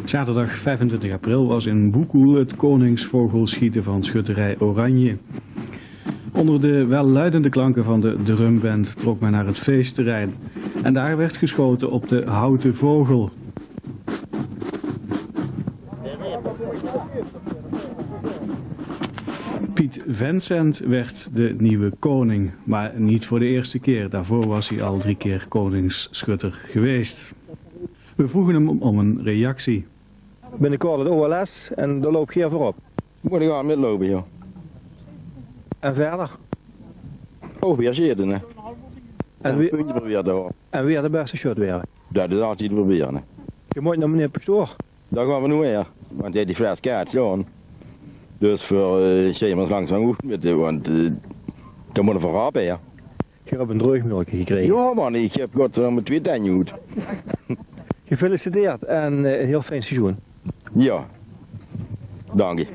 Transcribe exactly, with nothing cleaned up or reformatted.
Zaterdag vijfentwintig april was in Boekoel het koningsvogelschieten van schutterij Oranje. Onder de welluidende klanken van de drumband trok men naar het feestterrein en daar werd geschoten op de houten vogel. Piet Vincent werd de nieuwe koning, maar niet voor de eerste keer. Daarvoor was hij al drie keer koningsschutter geweest. We vroegen hem om een reactie. Binnekort het O L S en dan loup geer voorop. Moet ik aan mitlopen, joh. En verder? Ook weer zitten, hè. En wie, puntje proberen te houden. En weer de beste shot weer. Dat is altijd proberen, hè. Je moet naar meneer Pastoor. Daar gaan we nu weer. Want hij die fles kaart staan. Dus voor uh, zijn we langzaam goed met, want uh, dan moeten we voorop, hè. Je hebt een dreugmulke gekregen. Ja, man, ik heb god van mijn twee tanden goed. Gefeliciteerd en eh, een heel fijn seizoen. Ja, dank je.